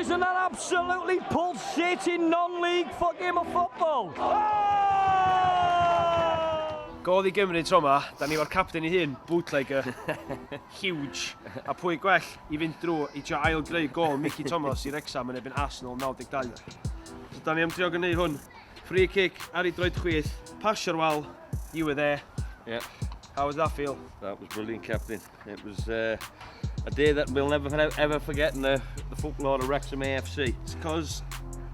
Isn't that absolutely pulsating non-league game of football? Oh! Gol i Gymru tro 'ma, da ni efo'r captain ei hun, bootlegger, huge. A pwy gwell i fynd drwy i trio ail greu gol Mickey Thomas i Wrexham yn erbyn Arsenal 92. So da ni am trio gwneud hwn. Free kick ar ei droed chwith, pasio'r wal, you were there. Yeah. How was that feel? That was brilliant, Captain. It was a day that we'll never ever forget in the folklore of Wrexham AFC. It's cos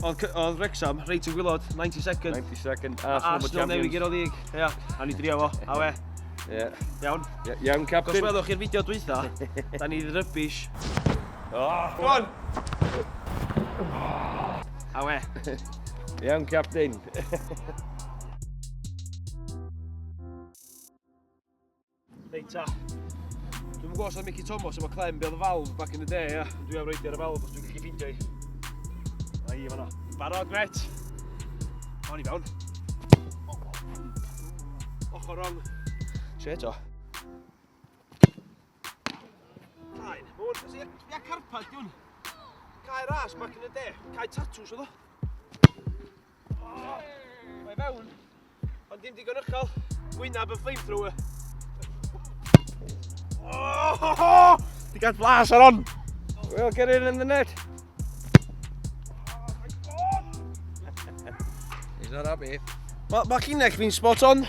oedd, oedd Wrexham reit yn gwylod, 92nd. 92nd, Arsenal, Arsenal were newydd champions. guro lig. Ia, a ni drio fo, a we. Yeah. Iawn. Yeah, iawn, Captain. Os welwch chi'r fideo dwytha, da ni rubbish. Oh. Go on! A we. Iawn, Captain. Reit ta. Dwi'm yn gwybod os oedd Mickey Thomas efo clem be oedd y valve back in the day, ia. Dwi am roid ar y valve os dwi'n gallu ffeindio i. Na i fan'na. Barod, met! O'n i fewn. Ochr wrong. Tre eto. Blaen. Mae hwn... Ia carpad di hwn. Cae ras back in the day. Cae tatws oedd o. Oh, mae fewn. Ond dim digon uchel. Gwynab y flamethrower. Oh, di gael blas ar on. Well, get it in the net. Oh my God! He's not happy. Mae ma llinell fi'n spot on.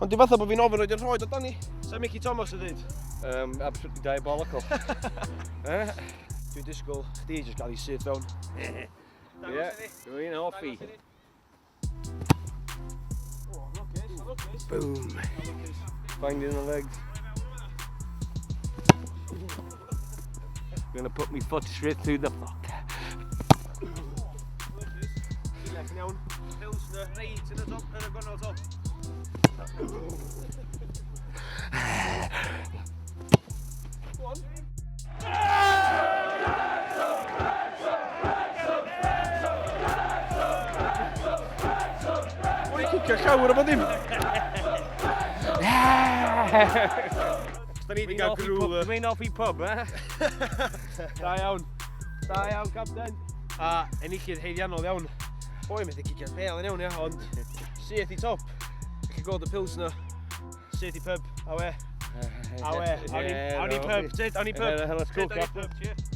Ond di fatha bod fi'n ofyn roed yn rhoed o dani. Sa Mickey Thomas yn dweud? Absolutely diabolical. Eh? Dwi'n disgwyl chdi jyst gael ei syth fewn. Yeah, dwi'n hoffi. Boom. Finding the legs. Gonna put me foot straight through the fuck. Llinell yn iawn. Pilsner reit yn y top, yn y gornel top. Go on. O'n i'n cicio llawr o bod dim. Da ni wedi cael grŵl. Dwi'n hoffi pub, eh? Da iawn. Da iawn, captain. A enillydd haeddiannol iawn. Oi, methu cicio'r bêl yn iawn, ia, ond syth i top. Gallu gweld y Pilsner. Syth i pub, a we. A we, awn ni pub, tyd, awn ni pub. Yeah, let's go, Tyd, awn ni captain. pub, cheers.